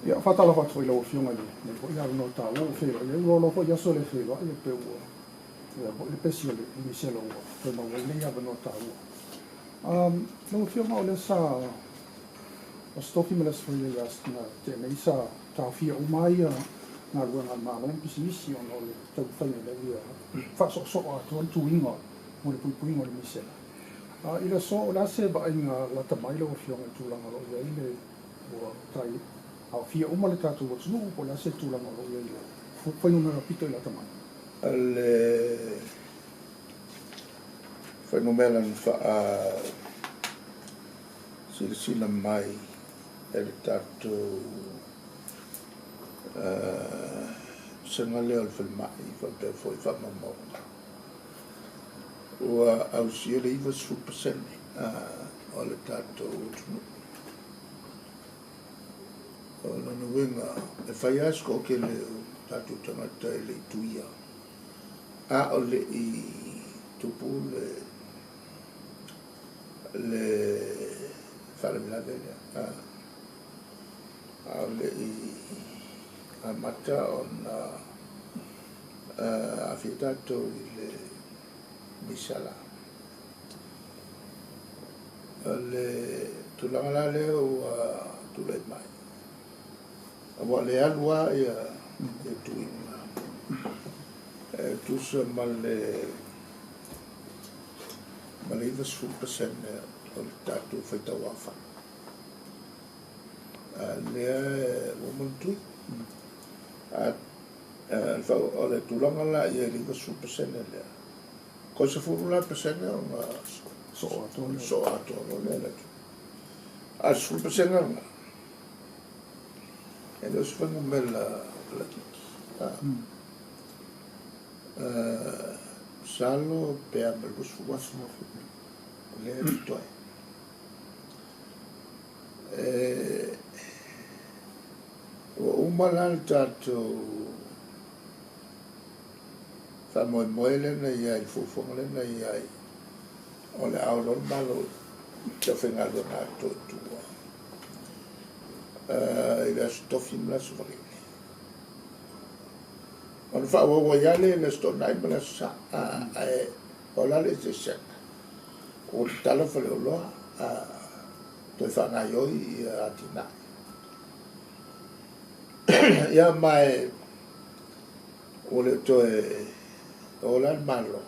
Ia, faatalofa atu foi i lau Afioga i lenei foi avanoa taua ua feiloai ai. Ua loa foi aso e le feiloai e pei ua ea foi le pesi o le misela ua toe maua ai lenei avanoa taua. Lau Afioga o lea sa Aso Tofi ma le Aso Faraile na tea nei sa taofia uma ai galuega a le Malo ma pisinisi ona o le taumafaiga ina ia faasoosoo atoa le tuiga mo le puipuiga o le misela. I le aso, o le a se vaaiga lata mai lau Afioga i le tulaga o lo o i ai le ua tai aofia uma le tatou atunuu po o le a se tulaga o lo o i ai le fuainumera pito i lata mai? O le fuainumera na faa silasila mai e le tatou vasega lea o le falemai faapea foi faamaumauga, ua ausia le 90% o le tatou atunuu. O lona uiga, e fai lava si toatele o tatou tagata e le i tuia, a o le i tupu le le faalavelave lea, a o le i amata ona aafia tatou i le misela. O le tulaga la lea ua tulai mai, aua o le alu lava ia tuiga e tusa ma le 90% o le tatou faitau aofai. A lea ua uma ona tui. O le tulaga la i ai i le 90% lea, toe 10 la pasene ona soo atoa lea. Soo atoa loa lea le atunuu. A o le 10% lena, e le o se fuainumera laitiiti. Masalo pe a ma le 20,000 o lea e totoe. Ua uma la le tatou faamoemoe lea na i ai, le fuafuaga lea na i ai, o le a o loa le Malo i le aufaigaluega atoa i tua i le Aso Tofi ma le Aso Faraile. Ona faaauau ai lava lea i le Aso Toonai ma le Aso Sa, ae pau la le eseesega, ua tatala faleoloa, toe faagaoioi atinae. Ia ma e ua le o toe o la le Malo,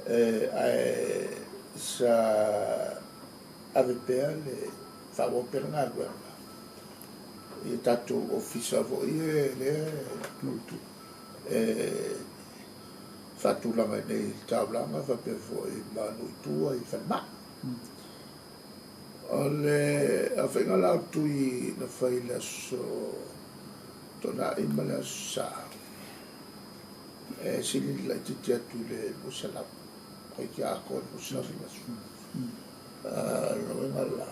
ae sa ave pea le faaauau pea le galuega i tatou ofisa foi ia lea e faatulaga i inei i le taulaga faapea foi ma nuu i tua i falemai. O le aofaiga la o tui na fai i le Aso Toonai ma le Aso Sa, e sili laitiiti atu i le 200, toeitiiti atoa le 250. O lona uiga la,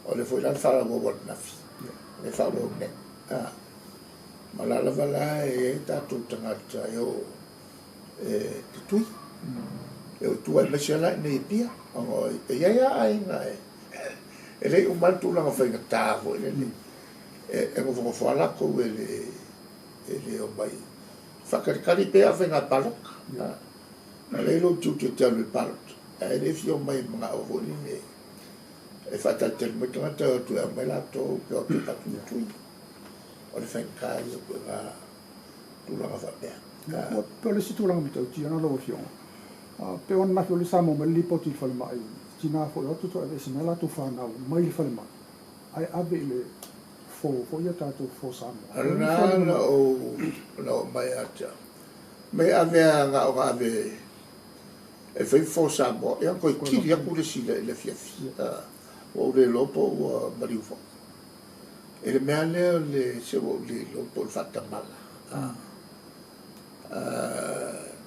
o lea foi la na faaauau ananafi, lea e faaauau nei. Ma o la lava la e i ai tatou tagata e o e te tui, e o i tua aemaise la i inei i Apia, ona e i ai lava aiga e le i uma le tulaga faigata foi lele, e nofonofo lava latou e le omai faatalitali pei lava o faiga palota. A lea e lou tiute e te alu i le palota, ae le fia omai e manao foi lele e faatalitali mai tagata e o atu e aumai latou pe o atu e faatu tui. O le faigata ia o ituaiga tulaga faapea. Pe o le isi tulaga matautia na lau Afioga, pe o ananafi o lea sa maua mai le lipoti i le falemai, tina foi o atu toe aveese mai latou fanau mai le falemai, ae ave i le fo foi ia tatou fo Samoa. O lena na ou mai ia te au, mai ave lava na ona ave e fai fo Samoa, ia toe kili atu le isi i le afiafi. Ua ou le iloa po ua maliu foi. I le mea lea o le, se ua ou le iloa po o le faatamala,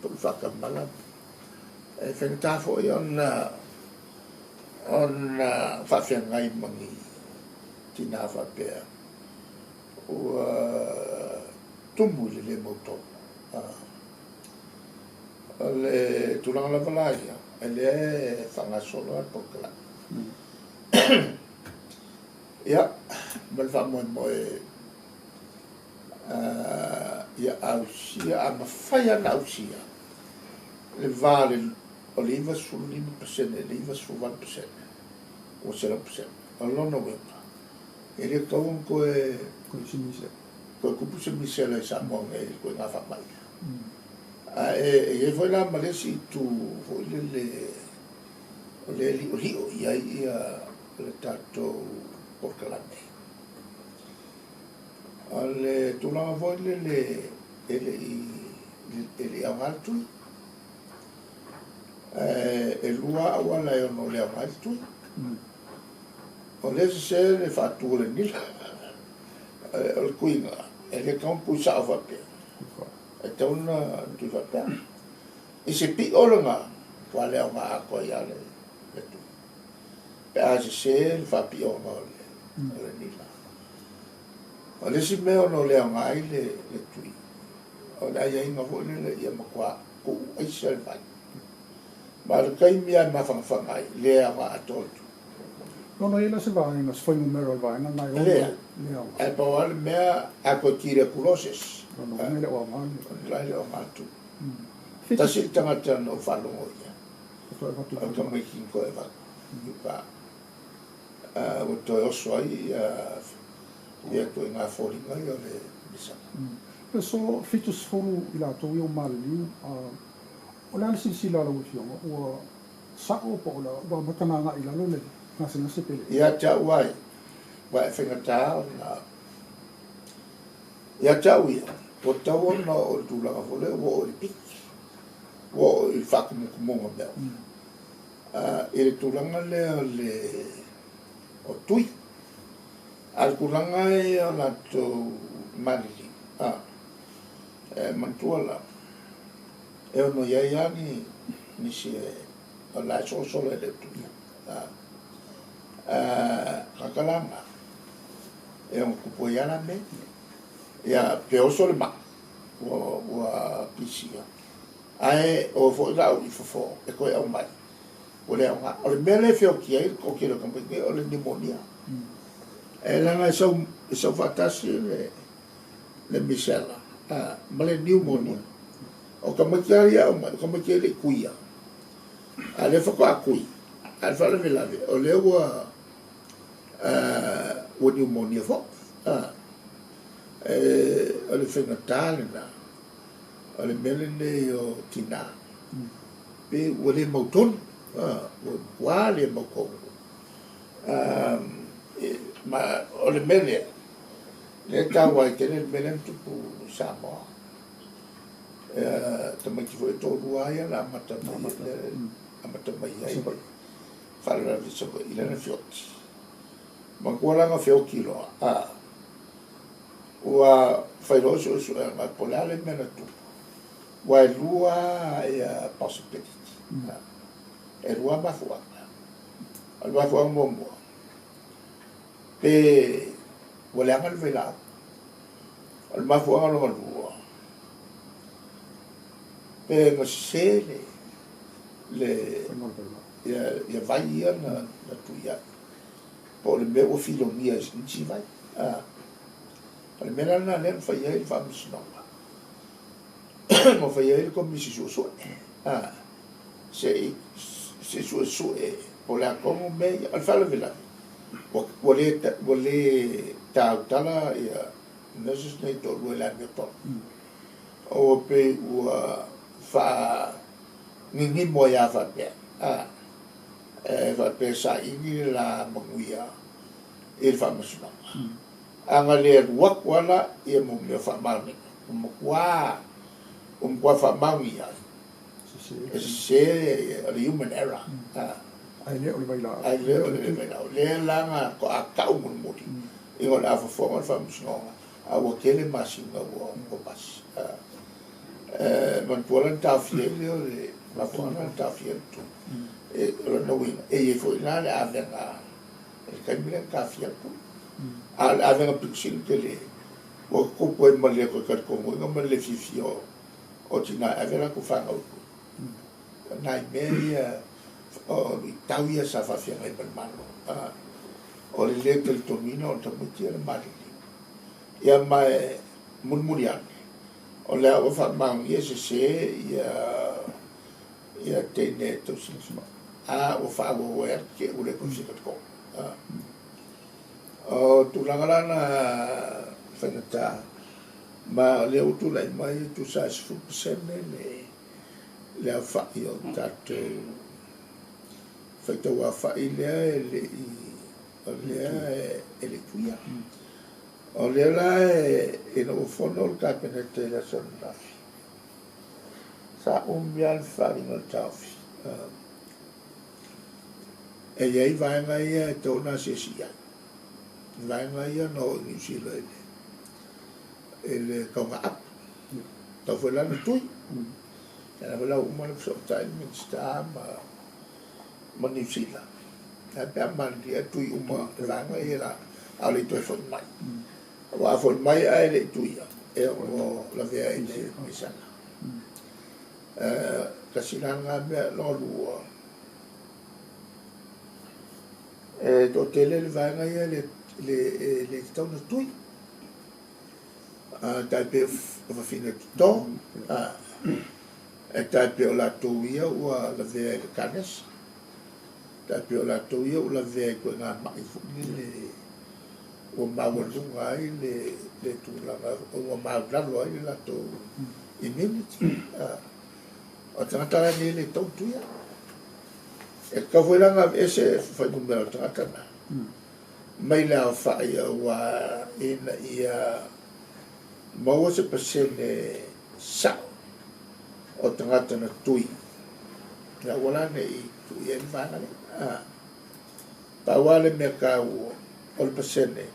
po o le faatamala, e faigata foi ona faafeagai ma ni tina faapea ua tumu i le le mautonu. O le tulaga lava la ia, e lea e faagasolo lava le polokalame. Ia, Ma le faamoemoe ia ausia, a mafai lava ona ausia le va o le 95% i le 98% ua 100%. O lona uiga, e le tatau ona toe toe tupu se misela i Samoa nei i le ituaiga faamai lea. Ae e i ai foi la ma le isi itu foi lele o lea e li'oli'o i ai le tatou polokalame. O le tulaga foi lele e le i aoga le tui. Ae e lua auala e ono le aoga ai le tui. O lea e sese le faatu o le nila. O le tuiga, e le tatau ona tui sao faapea. E tatau ona tui faapea. I se pio lena, ua le aoga atoa ai lava le tui. Pe a sese le faapioga o le nila. O le isi mea ono le aoga ai le tui, o le aiaiga foi lele ia matua tuu aisa le vai. Ma o le taimi lava e mafanafana ai, le aoga atoa le tui. Ono i ai la se vaega, se fuainumera o le vaega lena e ono le aoga. Ae pau lava le mea, a toe tuberculosis. Lona uiga e le o aoga le. La e le o aoga le tui. Tasi le tagata na ou faalogo i ai. O le tamaitiiti na toe avatu i uta. Ua toe oso ai ia ituaiga foliga ia o le misela. Le aso 70 i latou ia ua maliliu, o le a le silasila a lau Afioga, ua sa'o po o ua amata ona agai i lalo le gasegase pe leai? Ia te au ai, ua e faigata ona ia te au ia, ua tatau ona oo i le tulaga foi lea ua oo i le piki, ua oo i le faatumutumuga o mea uma. I le tulaga lea o le o tui, a o le tulaga ia o latou maliliu, e manatua la, e ono i ai lava nisi o la e solosolo e le o tuia. Tagata la na, e ono tupu ai lava la mea. Ia, pe oso le mai, ua pisia. Ae o foi la au i fofo e toe aumai, ua le aoga. O le mea lea e feoti ai le toatele o tamaiti nei, o le pneumonia. E leaga e sau faatasi le misela ma le pneumonia. O tamaiti lava ia e aumai, o tamaiti e le i tuia. A o lea faatoa tui, a o le faalavelave, o lea ua pneumonia foi. O le faigata lena, o le mea lenei o tina, pe ua le mautonu, ua matua le mautonu. Ma o le mea lea, lea e taua ai tele le mea lea na tupu i Samoa. Tamaiti foi e toalua ia na amata mai ai faalavelave i Savaii i lana feoti. Matua la na feoti loa, ua fai loa suesuega po o le a le mea na tupu. Ua e lua ia possibility. E lua mafuaaga. O le mafuaaga muamua, pe ua leaga le vailaau. O le mafuaaga lona lua, pe gasese le ia vai ia na tui ai. Po o le mea ua filogia i nisi vai. O le mea la lena lea na fai ai le faamasinoga. Ma fai ai le komisi suesue. Se suesue po o le a tonu mea ia. O le faalavelave, ua le tautala ia nurses nei toalua i le amiotonu. O ua pei ua faagigimo ai lava faapea. E faapea saili le la manuia i le faamasinoga. A na le alu atu ala ia mo mea faamaoniga. Ua matua faamaonia ai. E sese o le human error. Ai le o le vailaau. Ai le o le vailaau. Lea la na toatau mulimuli i o le afofoga o le faamasinoga. A ua tele masina ua pasi. Manatua la na taofia ai lea o le mafuaaga na taofia ai le tui. O lona uiga, e i ai foi la le avega i le taimi lea na taofia ai le tui. A o le avega pito sili tele, ua tutupu ai ma le toe talitonuina ma le fiafia o tina e ave latou fanau i tui. O nai mea ia, o luitau ia sa faafeagai ma le Malo. O le lē talitonuina o tamaiti ia na maliliu ia ma e mulimuli ane o le a ua faamaonia sesē ia ia teine e tausi a ua faaauau ai atu te ua le tausi le totogi. O tulaga la na faigata ma o lea ua tulai mai e tusa ai 10% le aofa'i o tatou faitau aofa'i lea e le'i o lea e le tuia. O lea la ina ua fono le Kapeneta i le aso ananafi, sa umi lava le faaaliga o le taofi. E i ai vaega ia e tatau ona asiasi i ai, vaega ia na o i Niu Sila i le taugaapu, tau foi la na tui. Ia foi la ua uma ona fesootai le Minisita ma Niu Sila. Ae pe a malilie tui uma vaega ia la, a o le i toe foi mai. Aua a foi mai ae le i tuia, e ono lavea i le misana. Tasi la lena mea. Lona lua, e toatele le vaega ia le tatau na tui. Tai pei o fafine toto, e tai pei o latou ia ua lavea i le kanesa, tai pei o latou ia ua lavea i ituaiga ma'i foi lele ua maualuga ai le tulaga, ua maulalo ai le latou immunity. O tagata la nei e le tatau ona tuia. E tatau foi la ona aveese fuainumera o tagata na mai le aofa'i auā ina ia maua se pasene sa'o o tagata na tui ia aua la ne i tuu i ai le vaega lea. Pau lava le mea taua o le pasene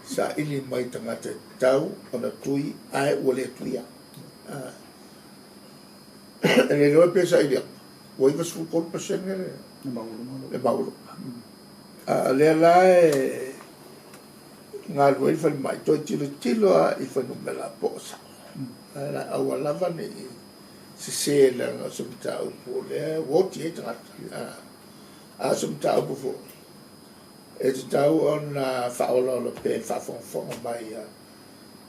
saili mai tagata e tatau ona tui ae ua le tuia. E le iloa pe saili atu ua 93% le maualuga. A o lea la e galulue ai le falemai toe tilotilo lava i fuainumera po o sa'o. Aua lava ne i sesē leaga o se mataupu o lea ua oti ai tagata. A o se mataupu foi e tatau ona faaolaola pea i le faafogafoga mai a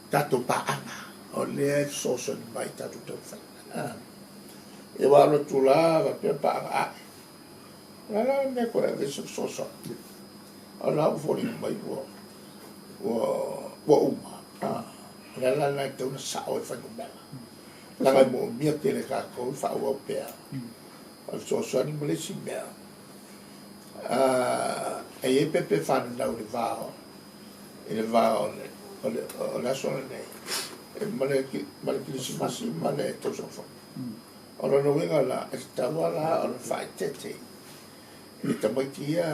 tatou paaga o lea e fesoasoani mai i tatou taumafaiga. Ia ua alu atu la faapea paaga a'e, o le a la le mea e toe ave ai se fesoasoani? O la ua foliga mai ua uma. O le ala lena e tatau ona sa'o ai fuainumera leaga e moomia tele e tatou le faaauau pea o le fesoasoani. Ma le isi mea, e i ai pepe fananau i le va i le va o le aso lenei ma le Kerisimasi ma le tausaga fou. O lona uiga la e tatau lava la ona faaeteete i tamaiti ia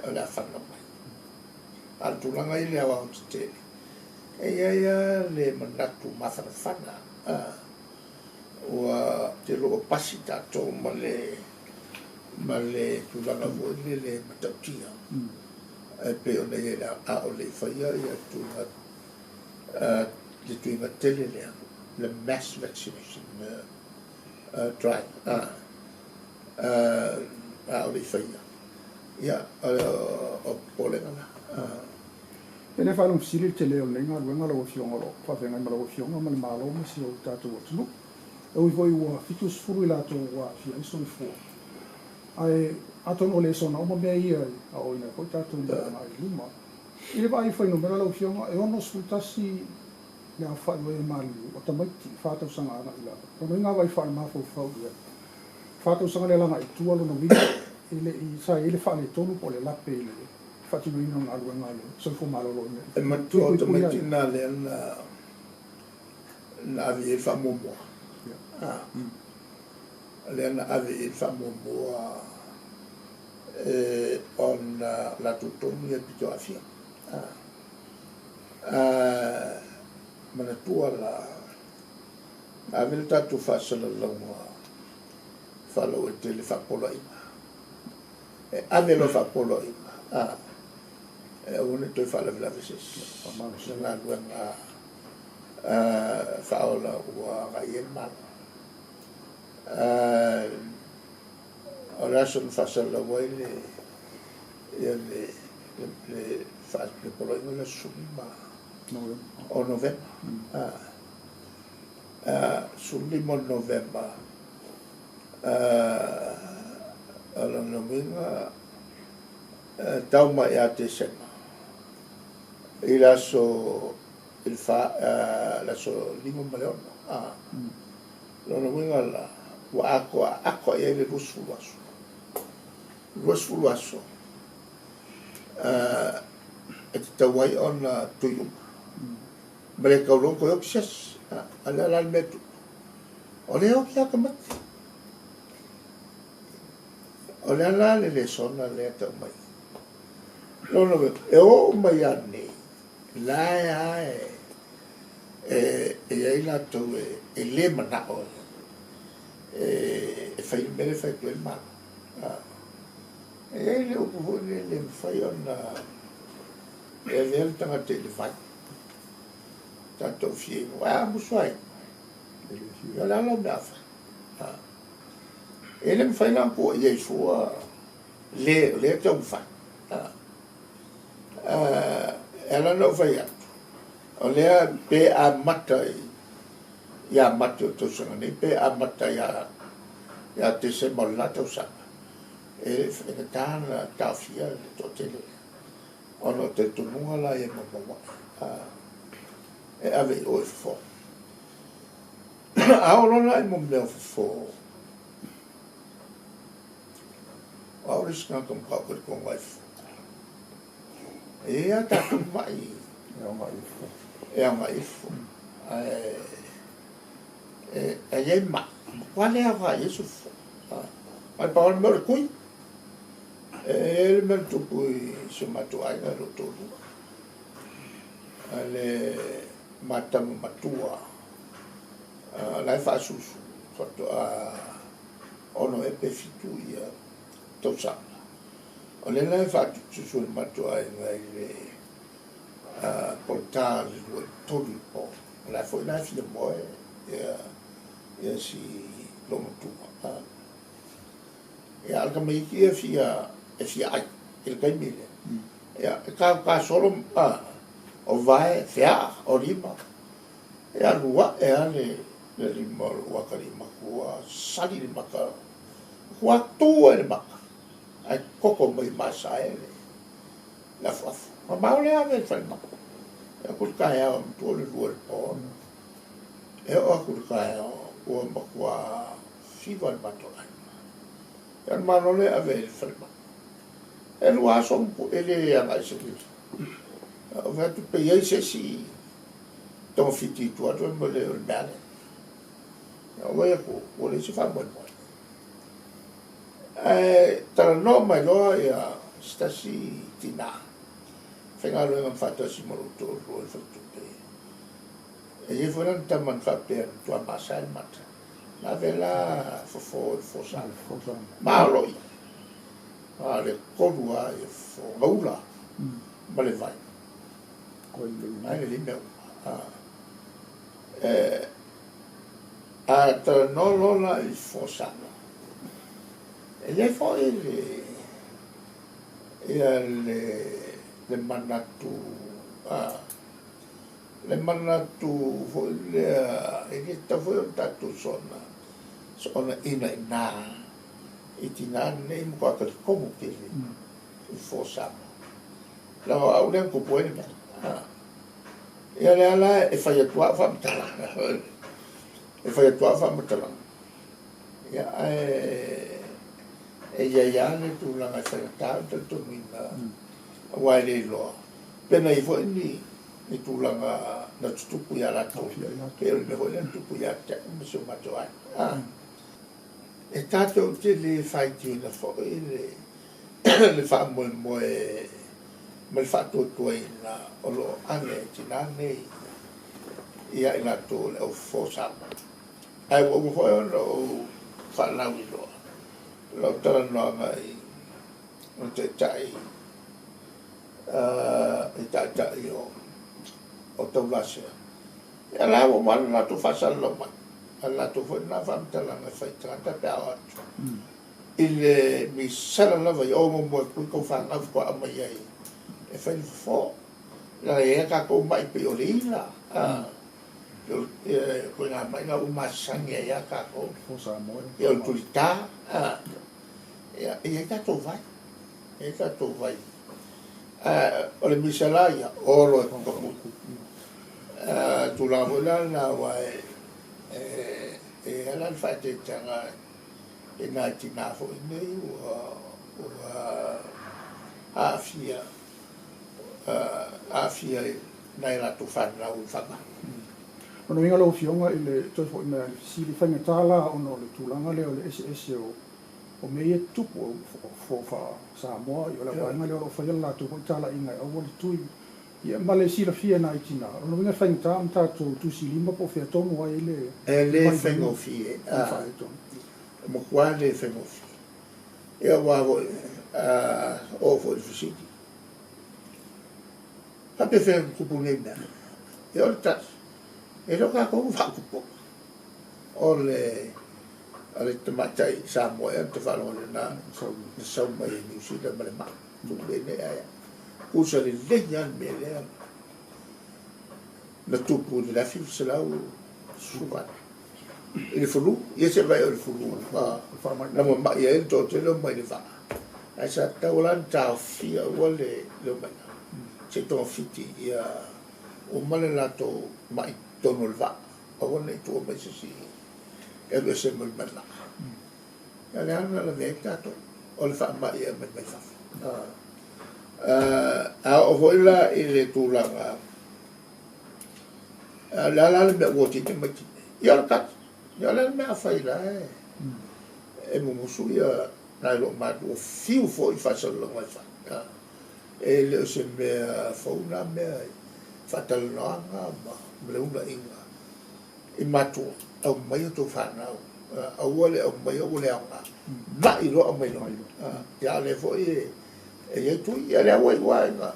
o le a fananau mai. A o le tulaga i le aoaotetele, e i ai lava le manatu mafanafana ua te lua pasi tatou ma le tulaga foi lele matautia e pei ona i ai le a o le i faia ia tuiga le tuiga tele lea, le mass vaccination drive, a o le i faia ia o popolega na. E le faalogo fesili le tele o lenei galuega lau Afioga o lo o faafeagai ma lau Afioga ma le Malo ma si o tatou atunuu. E ui foi ua 70 i latou ua aafia ai soifua, ae atonu o le soona uma mea ia e aoaoina ai foi tatou mo le agai i luma. I le vaai i fuainumera lau Afioga, e 61 le aofa'i o e maliliu o tamaiti 4 tausaga agai i lalo. Lona uiga a vaai faalemafaufau i ai, 4 tausaga le alaga i tua, lona uiga e le i sa i ai le faaletonu po o le lape i le faatinoina o le galuega a le soifua maloloina. E matua o tamaiti na lea na ave i ai le faamuamua. Lea na ave i ai le faamuamua ona latou tonu ia pito aafia. Manatua la na ave le tatou faasalalauga faalauaitele faapoloaiga. E ave loa faapoloaiga e aua ne i toe faalavelave se isi. Se galuega faaola ua agai i ai le Malo. O le aso na faasalalau ai Ia le le le poloaiga le aso 15 o Novema. 15 o Novema, o lona uiga tau mai ia Tesema i le aso i le fa, le aso 5 ma le 6. Lona uiga la, ua atoa atoa i ai le 20 aso. 20 aso e tatau ai ona tui uma. Ma le tau loa toe oti se asi. A lea la le mea tupu. O lea oti lava tamaiti. O le a la le lesona lea tau mai? Lona uiga, e oo mai lava nei, la e a e i ai latou e le manao e fai le mea lea e fai atu ai le Malo. E i ai le upu foi lea, e le mafai ona e avea le tagata i le vai. Tatou fia inu, a musu ai. O le a lau mea a fai? E le mafai la ona tuuaia ai fua le o lea e taumafai. E ala ona ou fai atu, o lea pe amata ia Mati o le tausaga nei, pe amata ia Tesema o le la tausaga, e faigata ona taofia le toatele lea, ona o talitonuga la ia maumaua'i e ave i o e fofo. A oo loa la i mo mea o fofo, o au le isi tagata matua talitonu ai fofo. E i ai lava tatou ma'i e aoga i fofo. Ae e i ai ma'i, matua le aoga i ai se fofo. Ae pau lava le mea o le tui. E i ai le mea na tupu i si o matou aiga i lou toalua. Le matama matua la e faasusu faatoa 6 ea pe 7 ia tausaga. O lea la e faasusu e le matou aiga i le polota le 2 i le 3 i le po. O la foi la e fia moe ia si loomatua. Ia a o le tamaiti e fia e fia ai i le taimi lea. Ia e tautā solo o vae, feaa, o lima. E alu ae lava le lima o lou atalii matua, sali le mata, matua tu ai le mata, ae toto mai masae le afuafu. Mamao lea ave i le falemai. E atu le taeao, matua o le 2 i le po. E oo atu i le taeao, ua matua fiva le matou aiga. Ia o le Malo lea e ave ai i le falemai. E 2 aso e le agai se lima. Ou fai atu pe i ai se isi togafiti i tua atu ai ma le o le mea lea. Ou vaai atu ua leai se faamoemoe. Ae talanoa mai loa ia se tasi tinā faigaluega faatasi ma lou toalua i le faletupe. E i ai foi lana tama na faapea na matua masae le mata. Na ave la fofo i le fofo Malo ia. A le tolu lava ia fofo gaula ma le vai. Ai lelei mea uma. A talanoa loa la i fofo Samoa, e i ai foi le ia le manatu le manatu foi lea e le tatau foi ona tatou soona inaina i tinā nei matua talitonu tele i fofo Samoa. Leaga o au lea na tupu ai le mea. Ia lea la e fai atu au faamatalaga. E fai atu au faamatalaga. Ia ae e i ai lava le tulaga e faigata ona talitonuina aua e le iloa. Pe na i ai foi ni tulaga na tutupu ia latou, pe o le mea foi lea na tupu ia te au ma si o matou aiga. E tatou te le faitioina foi le faamoemoe ma le faatuatuaina o lo o age e tinā nei ia i latou o le au fofo Samoa. Ae ua uma foi ona ou faalauiloa lau talanoaga i le taitai i taitai o Taulasea. Ia la ua uma le latou faasalalau mai. A o le latou foi lena faamatalaga e fai i tagata pe a o atu. I le misela lava ia o muamua atu i tou fanau faatoa aumai ai e fai le fofo. Leaga e i ai a tatou mai pei o le ila, ituaiga mai na ua masani ai lava tatou. Ia o le tulita, ia e i ai tatou vai, e i ai tatou vai. Ae o le misela ia, olo e tomu. Tulaga foi la lena aua e i ai la le faaeteetega i nai tinā foi nei ua aafia aafia i nai a latou fanau i faamai. Lona uiga lau Afioga i le toe foi mai lava i le fesili, faigata la ona o le tulaga lea o le eseese o mea ia e tutupu, o fofo faa-Samoa, o le vaega lea o lo o faia le latou foi talaiga e aua le tui, ia ma le silafia e nai tina. Lona uiga e faigata ona tatou tusilima po o fea tonu ai le E le faigofie, e matua le faigofie. Ia aua foi, a oo foi i le fesili, faapefea ona tupu nei mea? Ia o le tali, e le o tatou na faatupuina. O le o le tamaitai Samoa ea na ta faalogo lena na sau mai e Niu Sila ma le mai tupu nei ae tusa lelei lava le mea lea na tupu i le 1918 i le flu, ia se vai o le flu na mamai ai le toatele o mai le vaa, ae sa tatau la ona taofia aua le omaiga se i togafiti ia uma le latou mai totonu o le vaa, aua ne i tuua mai se isi e alu ese ma le mai vaa. Ia o le a na lavea ai tatou, o le faamai e aumai mai fafo. A oo foi la i le tulaga, o le a la le mea ua oti ai tamaiti nei? Ia o le tali, ia o le a le mea a fai la e mumusu ia nai loomatua, fiu foi i faasalalauga e fai. E le o se mea fou na mea i faatalanoaga ma le unaiga i matua, aumai a outou fanau, aua le aumaia ua le aoga, mai loa aumai loa. Ia a o lea foi e i ai tui, ia lea ua iu lava ina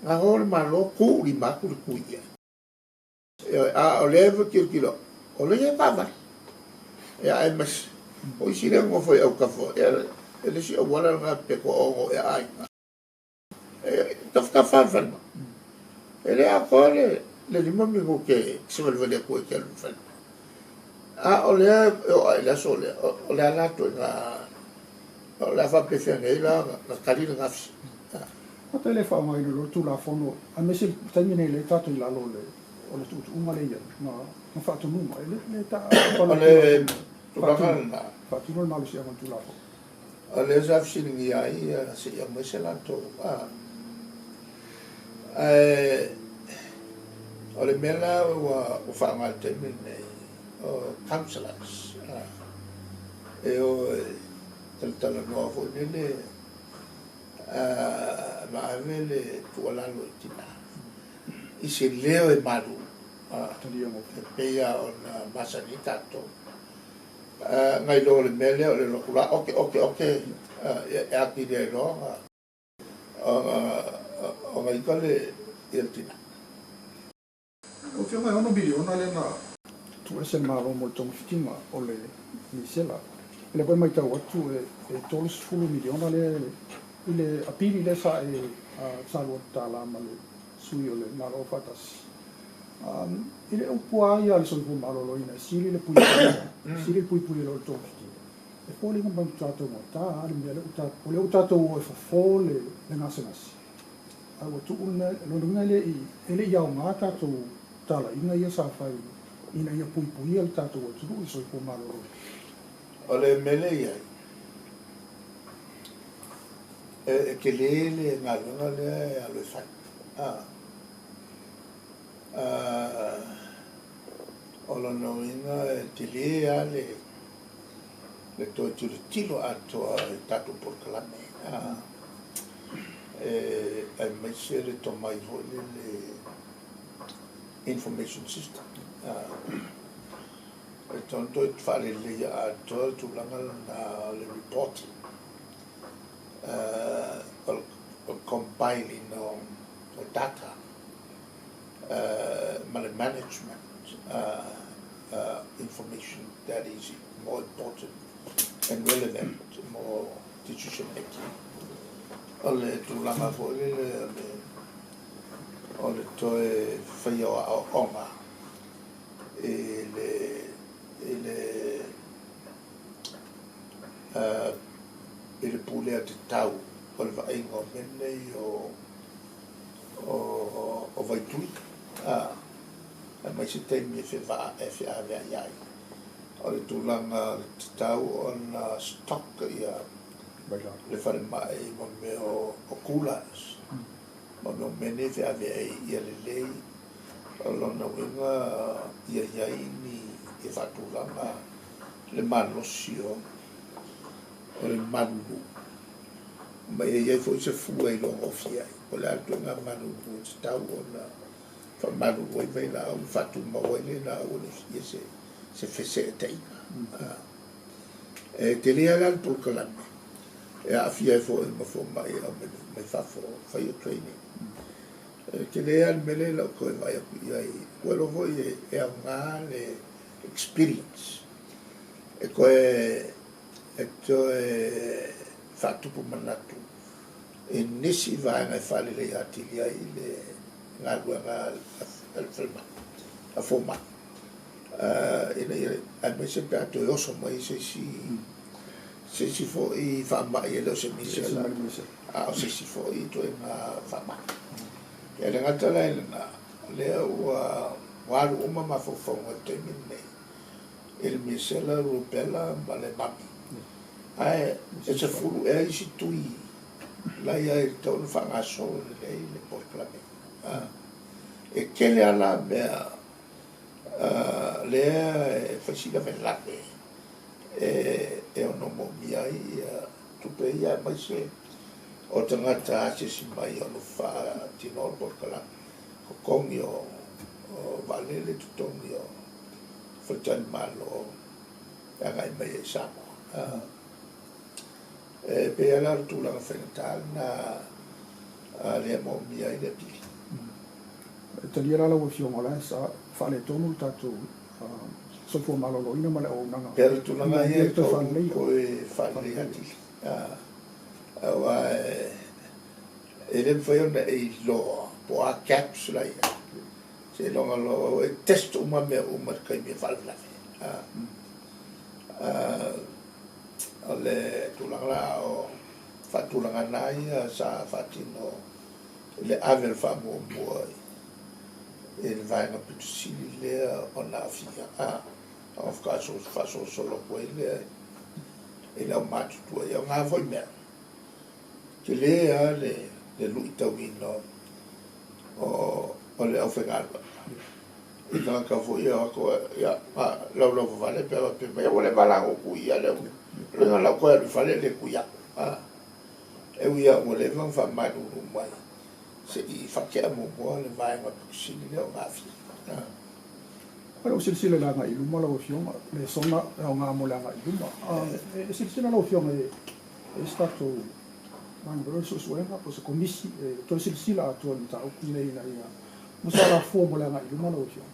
gagau le Malo tuulima atu le tui i ai. A o lea e tilotilo, o lea e i ai taavale. Ia aemaise o isi lea e nonofo i autafa, ia e le isi auala lena pe toaono ea aiga. E tafatafa lava le falemai. E le atoa le 5 minute e savalivali atu ai e te alu i le falemai. A o lea e oo lava i le aso lea, o le a la ituaiga, o le a faapefea nei la ona tali lena fesili. Faapea e le faaaogaina loa le Tulafono aemaise le taimi nei lea tatou i lalo o le tuutuuga lea e i ai ma faatonuga. E le O le tulaga lena. Faatino le malosiaga o le Tulafono. O lea sa fesiligia ai se i aumai se latou ae o le mea la ua faaaoga i le taimi lenei o counsellors e o e talatalanoa foi lele ma ave le tuualalo i tina i se leo e malu e pei lava ona masani ai tatou. Nai lo le mea lea o le lotu la oke oke oke e atili ai loa ona ita le ia le tina. Lau Afioga e ono miliona lea na tuuese le Malo mo le togafitiga o le misela. O lea foi e matau atu e 30 miliona lea i le apili lea sa e sa lua tatala ma le sui o le Malo Aufaatasi. I le upu lava ia a le soifua maloloina e sili le puipuia, sili le puipuia i lo le togafitiga. E foliga mai ua tatou gata lava le mea lea ua o lea ua tatou o e fofo le gasegase, ae ua tuu le mea, lona uiga e le i, e le i aoga tatou talaiga ia sa fai ina ia puipuia le tatou atunuu i le soifua maloloina. O le mea lea e i ai, e tele le galuega lea e alu e fai. O lona uiga e tele lava le toe tilotilo atoa i tatou polokalame, aemaise le tomai foi lele information system. E tatau ona toe faaleleia atoa le tulaga lena o le reporting, o le compiling o data ma le management information that is more important. and relevant mo decision making. O le tulaga foi lele o le toe faia o aoaoga i le i le i le pulea tatau o le vaaiga o mea nei o o vaitui, aemaise taimi e e feaveai ai. O le tulaga o le tatau ona stock ia le falemai ma mea o coolers ma mea o mea nei e feaveai ia lelei. O lona uiga ia i ai ni ia faatulaga le malosi o le malulu, ma ia i ai foi se fua e iloagofie ai, po o le a le ituaiga malulu e tatau ona faamalulu ai vailaau ma faatumau ai le laau e le fia se feseetaiga. E tele lava la le polokalame e aafia ai foi ma fomai e aumai mai fafo fai o training. E tele lava le mea lea lau toe vaai atu i ai, ua iloa foi e aoga le experience e toe faatupu manatu i nisi vaega e faaleleia atili ai le galuega a le falemai, a fomai, ina ia aemaise pe a toe oso mai se isi foi faamai, e le o se misela a o se isi foi ituaiga faamai. E le gata la i lena, lea ua alu uma mafaufauga i le taimi lenei i le misela, rubella ma le mami, ae e 10 ea isi tui la ia e tatau ona faagasolo lelei le polokalame. E tele lava la mea lea e fai si lavelave e ono moomia ai ia tupe ia, aemaise o tagata asiasi mai ono faatino le polokalame, totogi o vaalele, totogi o faletalimalo e agai mai ai i Samoa. E pei lava la o le tulaga faigata lena lea e moomia ai le apili. E talia la lau Afioga o la e sa faaletonu le tatou soifua maloloina ma le auaunaga. Pei o le tulaga ia e toe faalelei atili. Aua e le mafai ona e iloa po o a gaps la i ai. Seiloga loa e test uma mea uma i le taimi e faalavelave. O le tulaga la o faatulaga na ia sa faatino i le ave o le faamuamua i le vaega pito sili lea ona aafia, ona faatoa faasolosolo atu ai lea i le aumatutua. Ia o na foi mea, tele lava le luitauina o le aufaigaluega i tagata foi ia o atu ia laulau vavale pe faapea mai, ua leva la ona ou tuia lea, loiga lau toe alu i fale le tui aku. E ui lava ua leva ona faamalulu mai se'i faatea muamua le vaega pito sili lea ona aafia. O lau silasila i le agai i luma lau Afioga, le soga e aoga mo le agai i luma. E silasila lau Afioga e se tatou vaega foi lea o le suesuega po o se komisi e toe silasila atoa i le mataupu lenei ina ia musa alafua mo le agai i luma lau Afioga.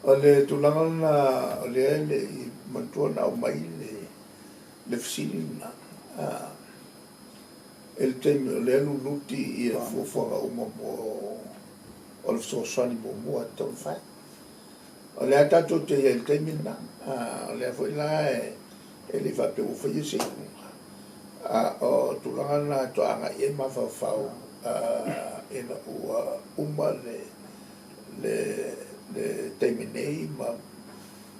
O le tulaga lena o lea e le i manatua ona aumai le fesili lena i le taimi o lea luluti ia fuafuaga uma mo o le fesoasoani muamua e tatau ona fai. O lea tatou te i ai i le taimi lena, o lea foi la e le i faapea ua faia se iuga, a o tulaga lena e toa agai i ai mafaufau ina ua uma le taimi nei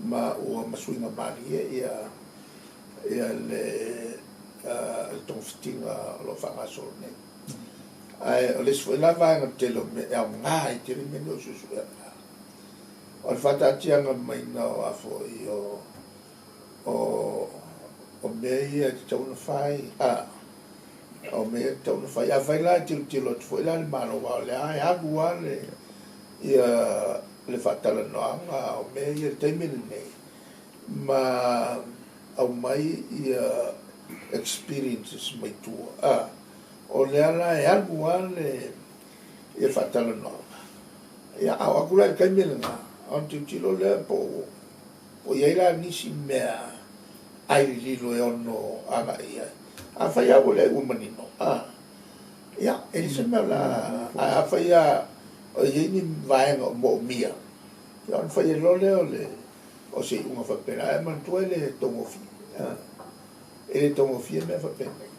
ma ua masuiga malie ia le togafitiga o lo o faagasolo nei. Ae o le isi foi la vaega tele o mea e aoga ai tele mea nei o suesuega, o le faataatiaga maiga o a foi o mea ia e tatau ona fai, o mea ia e tatau ona fai. Afai la e tilotilo atu foi la le Malo, aua o lea e alu lava le faatalanoaga o mea ia i le taimi lenei, ma aumai ia experiences mai tua. O lea la e alu lava le ia faatalanoaga. Ia, a oo atu la i le taimi lena, ona tilotilo lea po o i ai la nisi mea ai lilo e ono agai i ai. Afai lava ua leai ua manino, a, ia, e leai se mea o le a, ae afai lava o i ai ni vaega o moomia, ia ona fai ai loa lea o le, o se iuga faapena. Ae manatua e le taugofie, a, e le taugofie mea faapenei.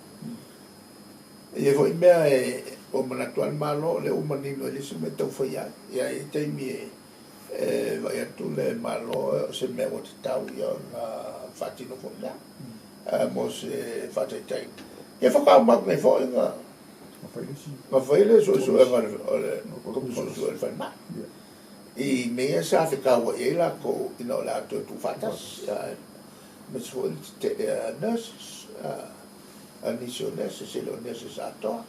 E i ai foi mea e, ua manatu lava le Malo o lea ua manino e leai se mea e tau faia ai. Ia, e i ai taimi e, e vaai atu le Malo o se mea ua tatau ia ona faatino foi lea. Mo se faataitaiga, ia faatoa uma atu nei foi na fai le suesuega o le Komisi Suesue o le Falemai i mea ia sa fetauai ai latou ina o le a toe tuufaatasi, aemaise foi le tetee a nurses, a nisi o nurses, e le o nurses atoa.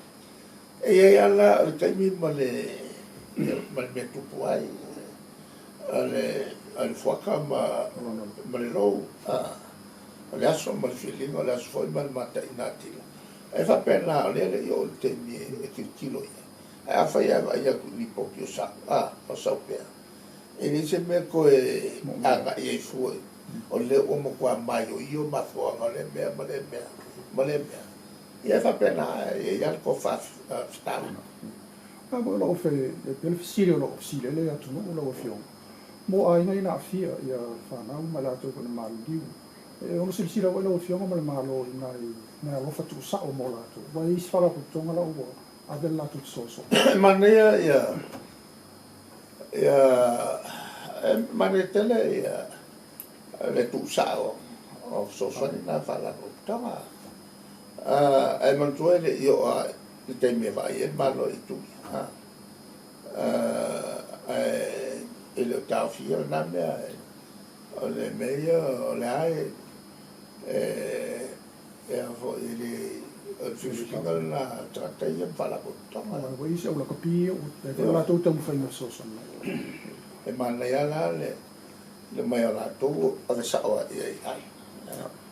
E i ai lava la o le taimi ma le mea tupu ai, o le fuata ma le lou, o le aso ma le filiga, o le aso foi ma le mataina atili. E faapena, o lea e le i oo i le taimi e tilotilo i ai. Ae afai lava e vaai atu i lipoti o sao, o sao pea, e leai se mea toe agai ai fua, o lea ua matua maioio mafuaaga o lea mea ma lea mea ma lea mea. Ia e faapena, e i ai lava le tofa fetau. A mo lau fe, e pei o le fesili o lo o fesili ai le atunuu lau Afioga, mo aiga ia na aafia ia fanau ma i latou foi na maliliu. E ono silasila foi lau Afioga ma le Malo i nai meaalofa tuusao mo latou, ua i ai isi faalapotopotoga la ua ave le latou fesoasoani. E manaia ia, ia, e manaia tele ia le tuusao o fesoasoani na faalapotopotoga. Ae manatua e le i oo lava i le taimi e vaai ai le Malo i itu ia. Ae e le o taofia lena mea, o le mea ia o le a e e a foi e le o le filifiliga lena a tagata ia ma faalapotopotoga. Ua i ai isi aulakapi ua i ai foi latou taumafaiga fesoasoani mai. E manaia la le mai o latou ave sao lava i ai i ai.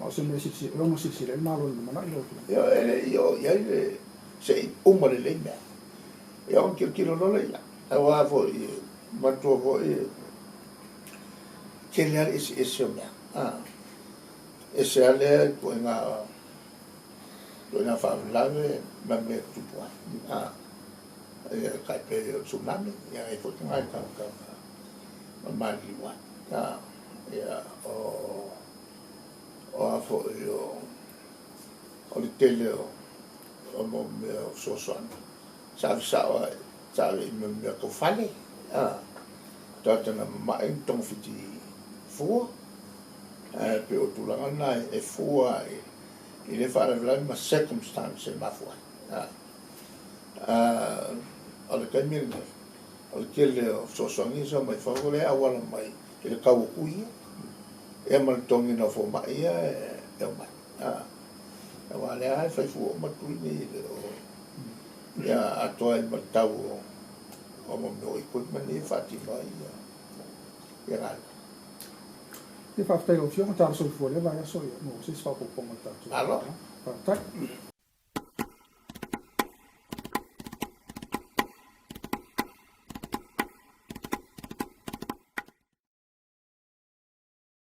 Ma o se mea e ono silasila ai le Malo i le lumanai lau Afioga. Ia, e le i oo i ai le se i uma lelei mea. Ia ona tilotilo loa lea i ai. Aua foi, manatua foi, e tele lava le eseese o mea. Ese lava lea ituaiga faalavelave ma mea e tutupu ai. Ia, tai pei o le tsunami, ia e i ai foi tagata na maliliu ai. Ia, o a foi o le tele o mea o fesoasoani sa ave sao lava, sa ave i mea tau fale, tagata na mamae na togafiti fua, ae pei o tulaga na e fua i le faalavelave ma circumstance e mafua ai. O le taimi lenei, o le tele o fesoasoani sa mai fafo lea e auala mai i le tau o tui ia, ia ma le totogiina o fomai ia e omai. Aua o lea lava e fai fua uma tui nei e le o ia atoa ai ma le tau o mea o equipment ia e faatino ai ia galuega. Ia faafetai i lau Afioga, tala soifua i lea vaiaso mo se isi faaopoopoga o le tatou. Malo. Faafetai.